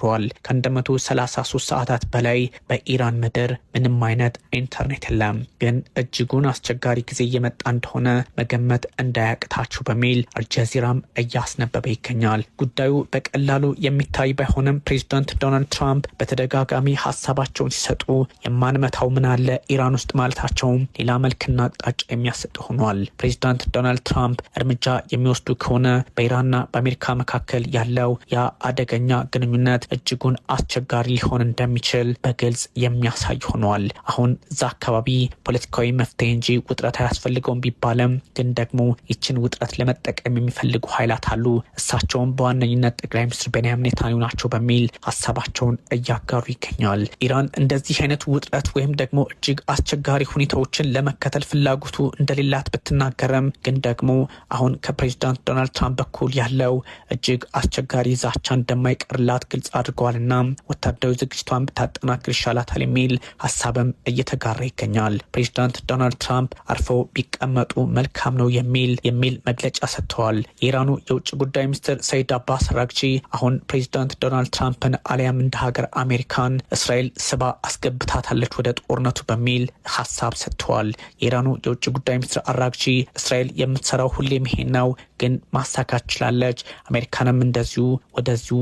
ተነግሯል። ከ133 ሰዓታት በላይ በኢራን ምድር ምንም አይነት ኢንተርኔት የለም። ግን እጅጉን አስቸጋሪ ጊዜ እየመጣ እንደሆነ መገመት እንዳያቅታችሁ በሚል አልጀዚራም እያስነበበ ይገኛል። ጉዳዩ በቀላሉ የሚታይ ባይሆንም ፕሬዚዳንት ዶናልድ ትራምፕ በተደጋጋሚ ሀሳባቸውን ሲሰጡ የማንመታው ምን አለ ኢራን ውስጥ ማለታቸውም ሌላ መልክና አቅጣጫ የሚያሰጥ ሆኗል። ፕሬዚዳንት ዶናልድ ትራምፕ እርምጃ የሚወስዱ ከሆነ በኢራንና በአሜሪካ መካከል ያለው ያ አደገኛ ግንኙነት እጅጉን አስቸጋሪ ሊሆን እንደሚችል በግልጽ የሚያሳይ ሆኗል። አሁን እዛ አካባቢ ፖለቲካዊ መፍትሄ እንጂ ውጥረት አያስፈልገውም ቢባልም ግን ደግሞ ይችን ውጥረት ለመጠቀም የሚፈልጉ ኃይላት አሉ። እሳቸውም በዋነኝነት ጠቅላይ ሚኒስትር ቤንያሚን ኔታንያሁ ናቸው በሚል ሀሳባቸውን እያጋሩ ይገኛል። ኢራን እንደዚህ አይነት ውጥረት ወይም ደግሞ እጅግ አስቸጋሪ ሁኔታዎችን ለመከተል ፍላጎቱ እንደሌላት ብትናገርም ግን ደግሞ አሁን ከፕሬዚዳንት ዶናልድ ትራምፕ በኩል ያለው እጅግ አስቸጋሪ ዛቻ እንደማይቀርላት ግልጽ አድርገዋልና ወታደራዊ ዝግጅቷን ብታጠናክር ይሻላታል የሚል ሀሳብም እየተጋራ ይገኛል። ፕሬዚዳንት ዶናልድ ትራምፕ አርፈው ቢቀመጡ መልካም ነው የሚል መግለጫ ሰጥተዋል። የኢራኑ የውጭ ጉዳይ ሚኒስትር ሰይድ አባስ አራግቺ አሁን ፕሬዚዳንት ዶናልድ ትራምፕን አሊያም እንደ ሀገር አሜሪካን እስራኤል ስባ አስገብታታለች ወደ ጦርነቱ በሚል ሀሳብ ሰጥተዋል። የኢራኑ የውጭ ጉዳይ ሚኒስትር አራግቺ እስራኤል የምትሰራው ሁሌም ይሄን ነው፣ ግን ማሳካት ችላለች፣ አሜሪካንም እንደዚሁ ወደዚሁ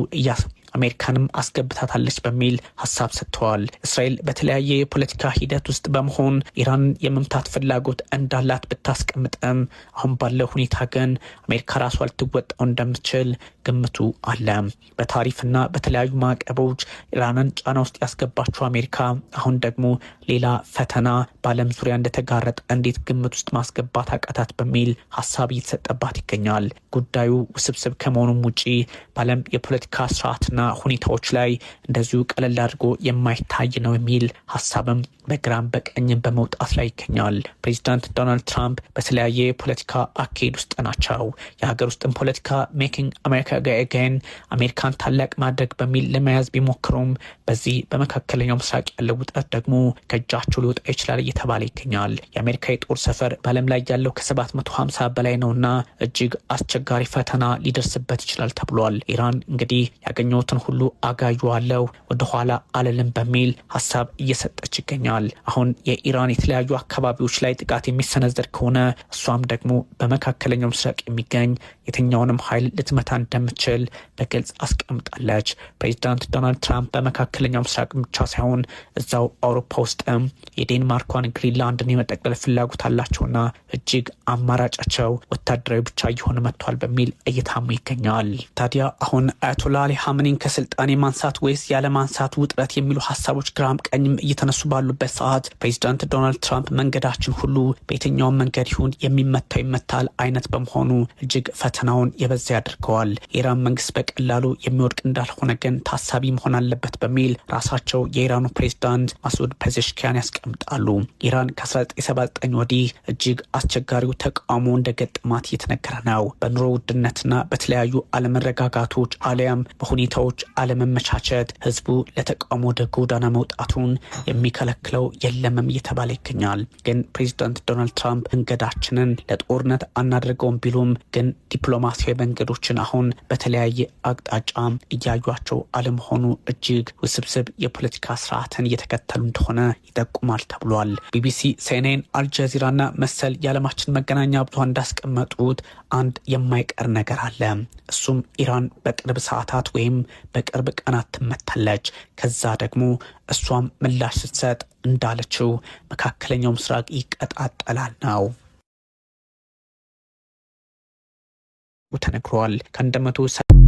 አሜሪካንም አስገብታታለች በሚል ሀሳብ ሰጥተዋል። እስራኤል በተለያየ የፖለቲካ ሂደት ውስጥ በመሆን ኢራን የመምታት ፍላጎት እንዳላት ብታስቀምጥም አሁን ባለው ሁኔታ ግን አሜሪካ ራሷ ልትወጣው እንደምትችል ግምቱ አለ። በታሪፍና በተለያዩ ማዕቀቦች ኢራንን ጫና ውስጥ ያስገባችው አሜሪካ አሁን ደግሞ ሌላ ፈተና በዓለም ዙሪያ እንደተጋረጠ እንዴት ግምት ውስጥ ማስገባት አቃታት በሚል ሀሳብ እየተሰጠባት ይገኛል። ጉዳዩ ውስብስብ ከመሆኑም ውጪ በዓለም የፖለቲካ ስርዓትና ሁኔታዎች ላይ እንደዚሁ ቀለል አድርጎ የማይታይ ነው የሚል ሀሳብም በግራም በቀኝም በመውጣት ላይ ይገኛል። ፕሬዚዳንት ዶናልድ ትራምፕ በተለያየ የፖለቲካ አካሄድ ውስጥ ናቸው። የሀገር ውስጥን ፖለቲካ "Making America Great Again፣ አሜሪካን ታላቅ ማድረግ በሚል ለመያዝ ቢሞክሩም በዚህ በመካከለኛው ምስራቅ ያለው ውጥረት ደግሞ ከእጃቸው ሊወጣ ይችላል እየተባለ ይገኛል። የአሜሪካ የጦር ሰፈር በዓለም ላይ ያለው ከ750 በላይ ነውና እጅግ አስቸጋሪ ፈተና ሊደርስበት ይችላል ተብሏል። ኢራን እንግዲህ ያገኘሁትን ሁሉ አጋዩዋለሁ፣ ወደኋላ አልልም በሚል ሀሳብ እየሰጠች ይገኛል። አሁን የኢራን የተለያዩ አካባቢዎች ላይ ጥቃት የሚሰነዘር ከሆነ እሷም ደግሞ በመካከለኛው ምስራቅ የሚገኝ የትኛውንም ኃይል ልትመታ እንደምትችል በግልጽ አስቀምጣለች። ፕሬዚዳንት ዶናልድ ትራምፕ በመካከለኛው ምስራቅ ብቻ ሳይሆን እዛው አውሮፓ ውስጥም የዴንማርኳን ግሪንላንድን የመጠቅለል ፍላጎት አላቸውና እጅግ አማራጫቸው ወታደራዊ ብቻ እየሆነ መጥቷል በሚል እየታሙ ይገኛል። ታዲያ አሁን አያቶላ አሊ ሀመኒን ከስልጣን የማንሳት ወይስ ያለማንሳት ውጥረት የሚሉ ሀሳቦች ግራም ቀኝም እየተነሱ ባሉበት ሰዓት ፕሬዚዳንት ዶናልድ ትራምፕ መንገዳችን ሁሉ በየትኛውም መንገድ ይሁን የሚመታው ይመታል አይነት በመሆኑ እጅግ ፈተናውን የበዛ ያደርገዋል። የኢራን መንግስት በቀላሉ የሚወድቅ እንዳልሆነ ግን ታሳቢ መሆን አለበት በሚል ራሳቸው የኢራኑ ፕሬዚዳንት ማሱድ ፔዜሽኪያን ያስቀምጣሉ። ኢራን ከ1979 ወዲህ እጅግ አስቸጋሪው ተቃውሞ እንደገጠማት እየተነገረ ነው። በኑሮ ውድነትና በተለያዩ አለመረጋጋቶች አሊያም በሁኔታዎች አለመመቻቸት ህዝቡ ለተቃውሞ ወደ ጎዳና መውጣቱን የሚከለክለው የለምም እየተባለ ይገኛል። ግን ፕሬዚዳንት ዶናልድ ትራምፕ መንገዳችንን ለጦርነት አናደርገውም ቢሉም ግን ዲፕሎማሲያዊ መንገዶችን አሁን በተለያየ አቅጣጫ እያዩቸው አለመሆኑ እጅግ ውስብስብ የፖለቲካ ስርዓትን እየተከተሉ እንደሆነ ይጠቁማል ተብሏል። ቢቢሲ፣ ሲኤንኤን፣ አልጀዚራና መሰል የዓለማችን መገናኛ ብዙሃን እንዳስቀመጡት አንድ የማይቀር ነገር አለ። እሱም ኢራን በቅርብ ሰዓታት ወይም በቅርብ ቀናት ትመታለች። ከዛ ደግሞ እሷም ምላሽ ስትሰጥ እንዳለችው መካከለኛው ምስራቅ ይቀጣጠላል ነው ተነግሯል። ከ100